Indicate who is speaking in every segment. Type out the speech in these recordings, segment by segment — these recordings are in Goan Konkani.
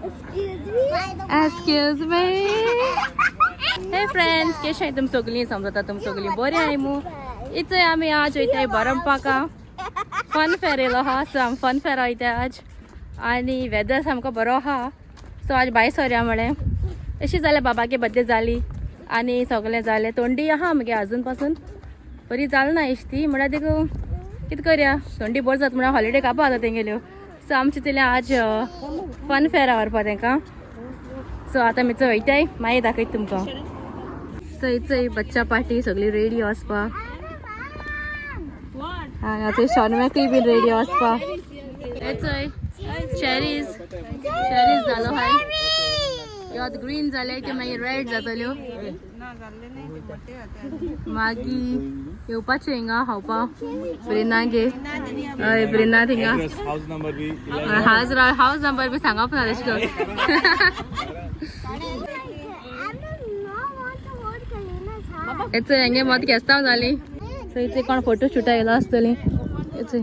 Speaker 1: Excuse me.
Speaker 2: Excuse me. Hey friends, केशे तुम सगळीं? समजता तुम सगळीं बरी आहाय मू. इथं आमी आज वयताय बरमपाका. फन फेर येयलो आहा. सो आमी फन फेर वयताय आज आनी वेदर सामको बरो आहा. सो आज भायर सरया म्हळें. अशी जाल्यार बाबागे बड्डे जाली आनी सगळें जालें. थंडी आहा मगे, अजून पासून बरी जाल ना ती. म्हळ्यार देखून कितें करया, थंडी बरी जाता म्हळ्यार हॉलिडे कापा आतां तेंगेल्यो. सो आमचे तितलें आज फन फेरा व्हरपा तेंकां. सो आतां आमी चोय वयताय, मागीर दाखयता तुमकां. सो चोय, बच्चा पार्टी सगळी रेडी वचपा. आनी शॉनमॅकूय बीन रेडी वचपा. हे चोय, चेरीज, चेरीज जालो हाय. ह्यो आतां ग्रीन जाले की मागीर रेड जातल्यो. मागीर येवपाचें हिंगा खावपा ब्रिना गे. हय, ब्रिना थिंगा.
Speaker 3: हाऊस नंबर बी.
Speaker 2: हाऊस हाऊस नंबर बी सांगप ना तशें करून.
Speaker 1: I do not want to hold Kalina's hand.
Speaker 2: हेचो हेंगे मत केस्तांव जाली. सो इथे कोण फोटो शूटा येयलो आसतली. हेचो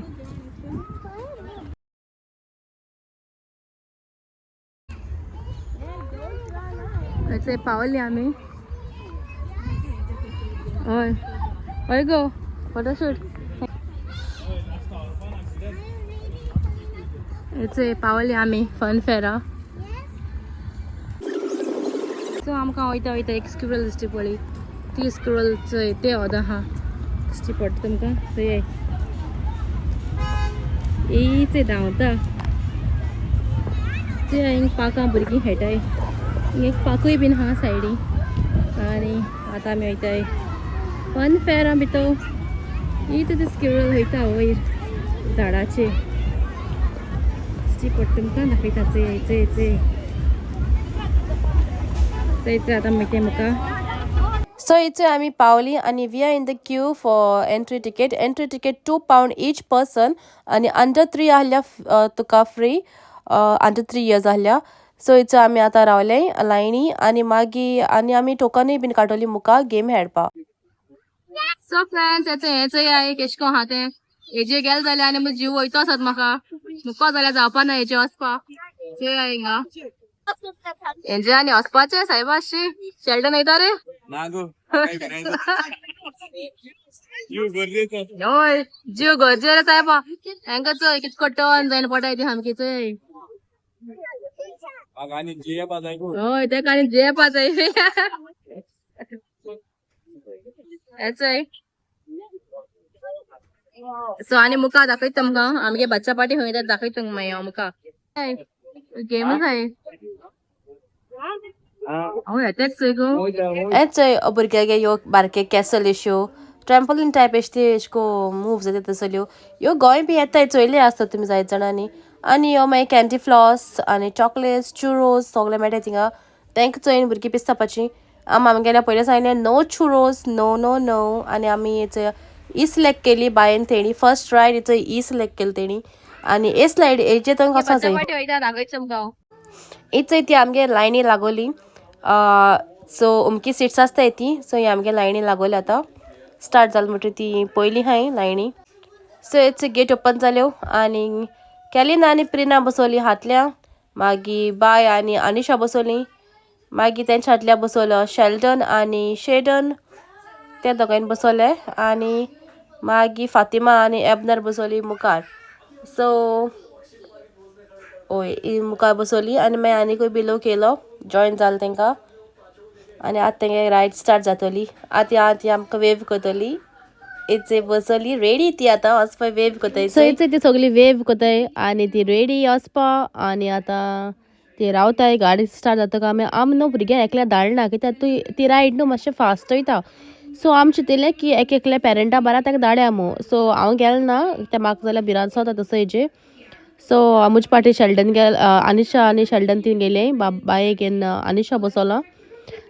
Speaker 2: हेचे पावली आमी. हय हय गो, फोटोशूट. हेचे पावली आमी फन फेरा. सो आमकां वयता वयता एक स्क्विरल दिश्टी पडली. ती स्क्विरल चोय, ते वोद आहा, दिश्टी पडटा तुमकां. चोय, चोय धांवता ते. हिंग पाकां भुरगीं खेळटाय. हिंग एक पाकूय बीन आहा सायडी. आनी आतां आमी वयताय फन फेरा भितर. ही ते स्क्विरल वयता वयर झाडाचेर, दिश्टी पडटा तुमकां, दाखयता. चोय चोय चोय चोय चोय. आतां मागीर मुखार.
Speaker 4: सो इथे आमी पावली आनी we are in the queue for entry ticket. Entry ticket £2 each person आनी अंडर 3 आहल्या तुका फ्री, अंडर 3 इयर्स आहल्या. सो इथे आमी आतां रावले लायनी आनी मागीर आनी आमी टोकनूय बीन काडटली मुखार गेम खेळपा.
Speaker 2: सो फ्रेंड्स, हें चोय, हें चोय, केशें कोन आहा तें. हेजे गेले जाल्यार आनी म्हजो जीव वयतो आसत म्हाका. मुको जाल्यार जावपा ना हेजे वचपा. चोय हिंगा, हेजे आनी वचपाचें सायबा. शी, शेल्डन वयता रे?
Speaker 3: ना गो, काय भिरांत. जीव गरजेचो.
Speaker 2: हय, जीव गरजे रे सायबा. हेंका चोय, कितको टर्न जायन पडाय ती सामकी, चोय.
Speaker 3: म्हाका आनी जियेपा जाय गो.
Speaker 2: हय, तेका आनी जियेपा जाय. हें चोय. सो आनी मुखार दाखयता तुमकां. आमगे बच्चा पार्टी खंय ते दाखयता तुमकां मागीर हांव मुखार. गेमूच आहाय. हांव येतेच चोय गो.
Speaker 4: हें चोय, भुरग्यागे ह्यो बारके कॅसल एश्यो, ट्रॅम्पोलीन टायप एश ते एश को मूव जाता तसल्यो. ह्यो गोंय बी येताय, चोयले आसता तुमी जायत जाणांनी. आनी ह्यो मागीर कॅन्डी फ्लॉस आनी चॉकलेट्स, चुरोस सगळे मेळटा थिंगा. तेंका चोयन भुरगीं पिसतापाची. आमी आमगेल्या पयलीं सांगलें, no churros, no, no, no. आनी आमी ई सिलेक्ट केली बायन. तेणी फर्स्ट रायड इचो ई सिलेक्ट केली तेणी आनी ए स्लायड हेजे थंय कसो
Speaker 2: बच्चा
Speaker 4: जाय.
Speaker 2: पार्टी वयता, दाखयता तुमकां हांव.
Speaker 4: इचय ती आमगे लायनी लागोली. सो अमकी सिट्स आसताय ती. सो ही आमगे लायनी लागोली. आतां स्टार्ट जाल म्हणटरी ती पयली हाय लायनी. सो it's get open जाल्यो आनी कॅलिना आनी प्रिना बसवली हातल्या, मागीर बाय आनी अनिशा बसवली, मागीर तेंच्या हातल्या बसवलो शेल्डन आनी शेडन, त्या दोगांयनी बसवले आनी मागीर फातिमा आनी एबनर बसवली मुखार. सो ओय, ही मुखार बसवली आनी मागीर आनीकूय बी लोक येयलो, जॉयन जालो तेंकां. आनी आतां तेंगे रायड स्टार्ट जातली. आतां आतां ती आमकां वेव करतली. इचे बसवली रेडी ती आतां वचपा, वेव करताय.
Speaker 2: सो इथे ती सगळी वेव करताय आनी ती रेडी वचपा. आनी आतां ती रावताय, गाडी स्टार्ट जाता. आमी आमी न्हू भुरग्यांक एकल्या धाडना, कित्याक तूं ती रायड न्हू मातशें फास्ट वयता. सो आमी चिंतलें की एक एकल्या पेरंटा बारा ताका धाडया मू. सो हांव गेलें ना, कित्याक म्हाका जाल्यार भिरांत जाता तसो हेजे. सो म्हजे पाटी शेल्डन गेल, अनिशा आनी शेल्डन ती गेले. बायेक घेवन अनिशा बसवलां.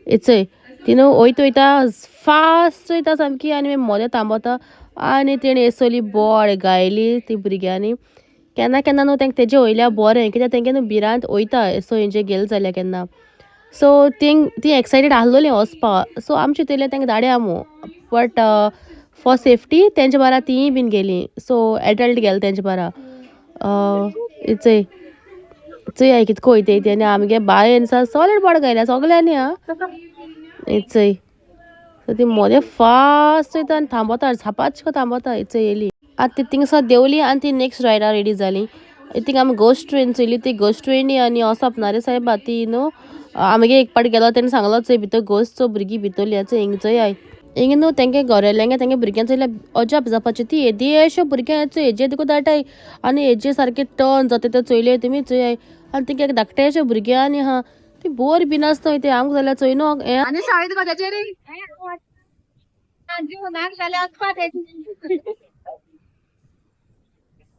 Speaker 2: इचय, ती न्हू वयता वयता फास्ट वयता सामकी आनी मागीर मोदें थांबता आनी तेणी एसोली बोड गायली ती भुरग्यांनी. केन्ना केन्ना न्हू तेंका तेजे वयल्या बरें, कित्याक तेंगे न्हू भिरांत वयता. सो हेंजे गेले जाल्यार केन्ना. सो ती ती एक्सायटेड आसलोली वचपा. सो आमचे चिंतलें तेंका धाडया मू, बट फॉर सेफ्टी तेंच्या बारा तीय बीन गेली. सो एडल्ट गेले तेंच्या बारा. इचय. चोय कितको वयताय ती. आनी आमगे बायन सॉलिड पाड गायल्या सगळ्यांनी. हा चोय, सो ती मोदें फास्ट वयता आनी थांबता, झापाच थांबता. चोय येयली आतां ती थिंगसां देंवली आनी ती नेक्स्ट रायडा रेडी जाली. थिंगा आमी घोस्ट ट्रेन चोयली. ती घोस्ट ट्रेनी आनी वचप ना रे सायबा. ती न्हू आमगे एक पाट गेलो, तेणें सांगलो चोय भितर घोस्ट भुरगीं भितरली. चोय हिंग चोय, हिंग न्हू तेंगे घोरेल्यांगे तेंगे भुरग्यां चोयल्यार अजाप जावपाचें. ती येदी अश्यो भुरग्यां चोय हेजे देखून धाडटाय आनी हेजे सारके टर्न जाता ते चोयले तुमी. चोय आनी तेंगे धाकटे अशे भुरगे आनी हा ती बोर बी नासता ते आमकां जाल्यार चोय न्हू हें.
Speaker 5: आनी शाळेत गो रे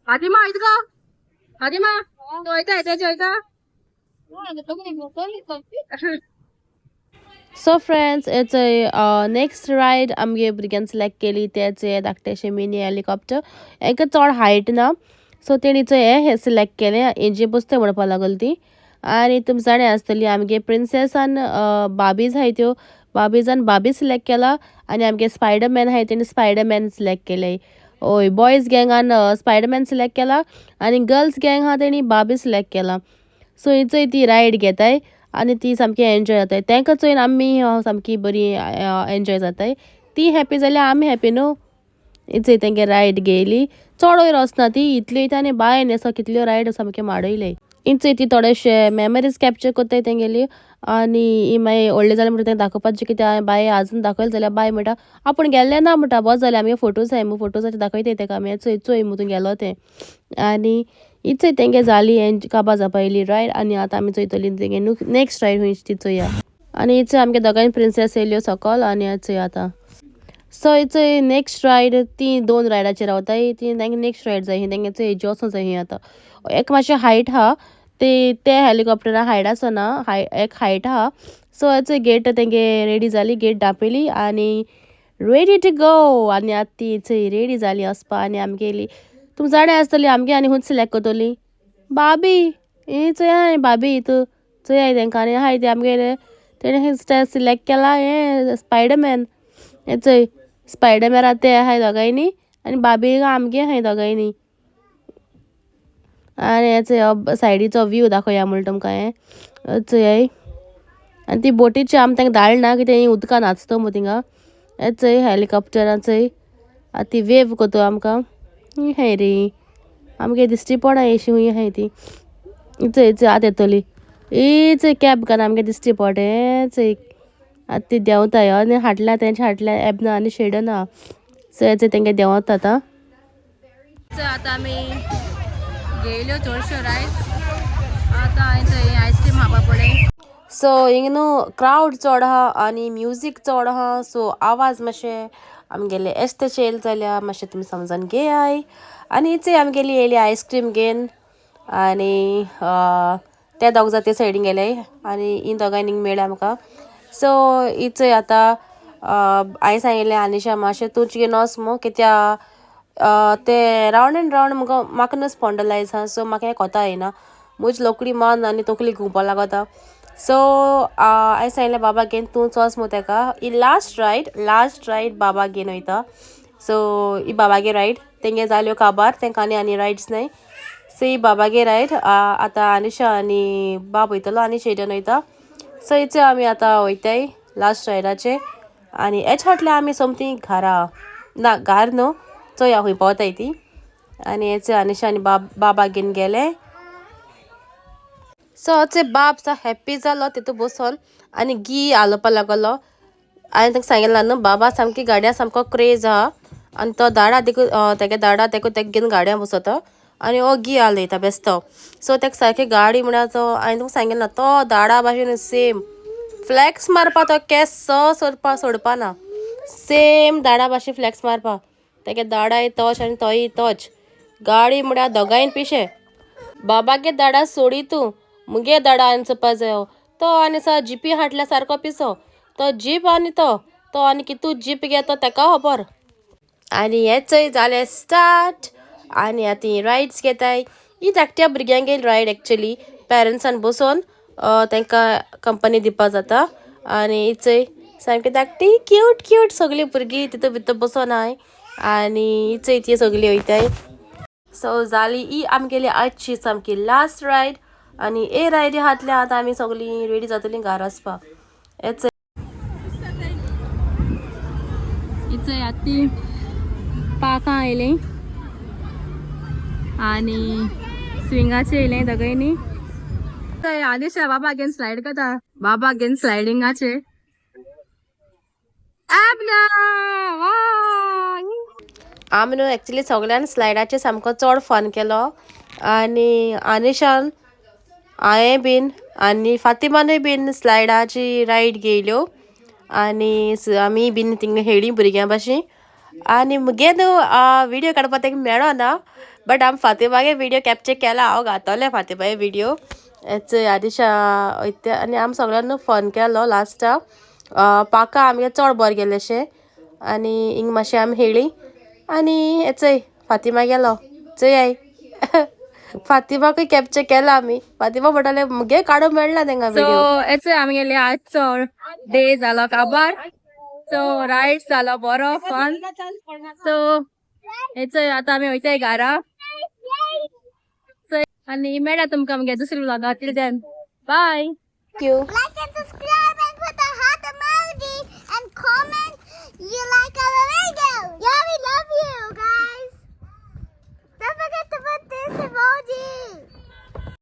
Speaker 5: फातिमा वयता गो, फातिमा तूं वयता हेतेचे वयता.
Speaker 2: सो फ्रेंड्स, हेचो नेक्स्ट रायड आमगे भुरग्यान सिलेक्ट केली तेच हे धाकटेशे मिनी हेलिकॉप्टर. हेका चड हायट ना, सो तेणी चोय हे सिलेक्ट केलें. हेजे बसते म्हणपाक लागली ती. आनी तुमी जाणा आसतली आमगे प्रिन्सेसान बाबीज आहाय त्यो बाबीजान बाबी सिलेक्ट केला आनी आमगे स्पायडरमॅन आहाय तेणी स्पायडरमॅन सिलेक्ट केले. हय, बॉयज गँगान स्पायडरमॅन सिलेक्ट केला आनी गर्ल्स गँग आहा तेणी बाबी सिलेक्ट केला. सो ही चोय ती रायड घेताय आनी ती सामकी एन्जॉय जाताय. तांकां चोयन आमी सामकी बरी एन्जॉय जाताय. ती हॅप्पी जाल्यार आमी हॅप्पी न्हू. चोय तेंगे रायड घेयली, चड वयर वचना ती, इतली वयता आनी बायन येसो कितल्यो रायड सामक्यो माडयले. चोय ती थोडेशे मेमरीज कॅप्चर करताय तेंगेली. आनी ही मागीर व्हडली जाली म्हणटा तेंका दाखोवपाचें कितें बाय आजून दाखयलें जाल्यार बाय म्हणटा आपूण गेल्लें ना म्हणटा. बस जालें, आमगे फोटोज आहाय मु, फोटोजाचे दाखयताय तेका आमी. चोय चोय मु तूं गेलो तें. आनी ही चोय तेंगे जाली काबार जावपा येयली रायड. आनी आतां आमी चोयतली तेंगे नेक्स्ट रायड खंयची ती चोया. आनी चोय आमगे दोगांय प्रिन्सेस येयल्यो सकल. आनी चोय आतां सो चोय नेक्स्ट रायड ती दोन रायडाचेर रावताय ती. तेंगे नेक्स्ट रायड जाय तेंगे. चोय हेजी वचों जाय आतां. एक मातशें हायट आहा ते ते हेलिकॉप्टरा हायट आसना, हाय एक हायट आहा. सो चोय गेट तेंगे रेडी जाली, गेट दापयली आनी रेडी टू गो. आनी आतां ती चोय रेडी जाली वचपा. आनी आमगेली तुमी जाणा आसतली आमगे आनी खूंय सिलेक्ट करतली बाबी. ही चोय हाय बाबी, तूं चोय तेंकां. आनी हाय ते आमगेले तेणें सिलेक्ट केला हें स्पायडरमॅन. हें चोय स्पायडरमॅन आहा ते आहाय दोगांयनी आनी बाबी आमगे आहाय दोगांयनी. आनी हें चोय सायडीचो व्यू दाखोवया म्हणटा तुमकां. हें चोय आनी ती बोटीची आमी तांकां धाडना कितें उदकान नाचतो मगो थिंगा. हें चोय हेलिकॉप्टरां चोय आतां ती वेव करता आमकां. ही आहाय रे आमगे दिश्टी पडना अशी खूंय आहाय ती. चोय चोय आतां येतली. ही चोय कॅब घालून आमगे दिश्टी पडटा. हें चोय आतां ती देंवताय आनी हाडल्या तेंच्या हाडल्या एबना आनी शेडन आहा. सो चोय तेंगे देंवता आतां. आतां आमी घेयल्यो चडश्यो रायड्स. आतां हांवें आयस्क्रीम खावपा पडलें.
Speaker 4: सो हिंग न्हू क्रावड चड आहा आनी म्युजीक चड आहा, सो आवाज मातशे आमगेले एस्तेचे येयले जाल्यार मातशें तुमी समजून घेयाय. आनी चोय आमगेली येयली आयस्क्रीम घेवन आनी ते दोग जाण ते सायडीन गेले आनी ही दोगांय हिंग मेळ्ळे आमकां. सो ही चोय आतां हांवें सांगिल्लें आनिशा मातशें तूं घेवन वच मु कित्या ते रावंड एंड रावंड मुगो म्हाका न्हू स्पॉन्डलायज आहा, सो म्हाका हें कोता येना, म्हजी लोकडी मान आनी तकली घुंवपा लागता. सो हांवें सांगलें बाबा घेवन तूं वच मु तेका. ही लास्ट रायड, लास्ट रायड बाबा घेवन वयता. सो ही बाबागे रायड तेंगे जाल्यो काबार, तेंका आनी आनी रायड्स न्हय. सो ही बाबागे रायड आतां आनिशा आनी बाब वयतलो आनी शेडन वयता. सो हिचे आमी आतां वयताय लास्ट रायडाचे आनी हेच हाटल्या आमी सोमती घरा ना घार न्हू चोया खंय पावताय ती. आनी हेचे आनिशा आनी बाबा घेवन गेले. सो चोय बाब सा हॅप्पी जालो तितू बसोन आनी गी हालोवपा लागलो. हांवें ताका सांगिल्लें न्हू बाबा सामकी गाडयां सामको क्रेज आहा आनी तो दाडा देखून तेगे दाडा देखून तेका घेवन गाडयां बसता आनी हो गी हालयता बेस्तो. सो तेका सारकी गाडी म्हळ्यार तो हांवें तुमकां सांगिल्लें तो दाडा भाशेन सेम फ्लॅक्स मारपा, तो केंस सोडपा सोडपा ना, सेम दाडा भाशेन फ्लॅक्स मारपा. तेगे दाडाय तोच आनी तोय तोच. गाडी म्हळ्यार दोगांय पिशे. बाबागे दाडा सोडी तूं मुगे दाडा आनी चोवपा जायो. तो आनी सा जिपी हाडल्या सारको पिसो तो जीप आनी तो तो आनी कितू जीप घे तो तेका खबर. आनी हें चोय जालें स्टार्ट. आनी आतां ही रायड्स घेताय. ही धाकट्या भुरग्यांगेर रायड एक्चुली पेरंट्सान बसोन तांकां कंपनी दिवपा जाता. आनी चोय सामकी धाकटी क्यूट क्यूट सगळीं भुरगीं तितू भितर बसोन आहाय आनी चोय ती सगळीं वयताय. सो जाली ही आमगेली आजची सामकी लास्ट रायड. आनी ए रायडी हातल्या आतां आमी सगळीं रेडी जातलीं घरा वचपाक. येच.
Speaker 5: इचय आतां पाकां आयलीं आनी स्विंगाचे येयलें दोगांयनी. आदिशा बाबा घेवन स्लायड करता, बाबा घेवन स्लायडिंगाचे.
Speaker 4: आमी न्हू एक्चुली सगळ्यान स्लायडाचेर सामको चड फन केलो आनी आनिशान, हांवें बीन आनी फातिमानूय बीन स्लायडाची रायड घेयल्यो आनी आमी बीन थिंगा खेळ्ळी भुरग्यां भाशेन. आनी मुगे न्हू विडियो काडपा तेका मेळना, बट आमी फातिमागे विडियो कॅप्चर केला. हांव घातोलें फातिमागे विडियो. हेच आदिशा वयता आनी आमी सगळ्यान न्हू फन केलो लास्टाक. पाका आमगे चड बरें गेलेशें आनी हिंग मातशें आमी खेळ्ळी आनी हेचय फातिमा गेलो. चोय I, फातिमाकूय कॅप्चर केला आमी. फातिमा म्हणटालें मुगे काडूंक मेळना तेंका
Speaker 5: सो
Speaker 4: विडियो.
Speaker 5: येचो आमगेले आजचो डे जालो काबार. सो रायड जालो बरो फन. सो हेचो आतां आमी वयताय घरा. सो आनी मेळ्ळा तुमकां आमगे दुसरी व्लॉगां. Till then, bye.
Speaker 4: Thank you.
Speaker 1: Like.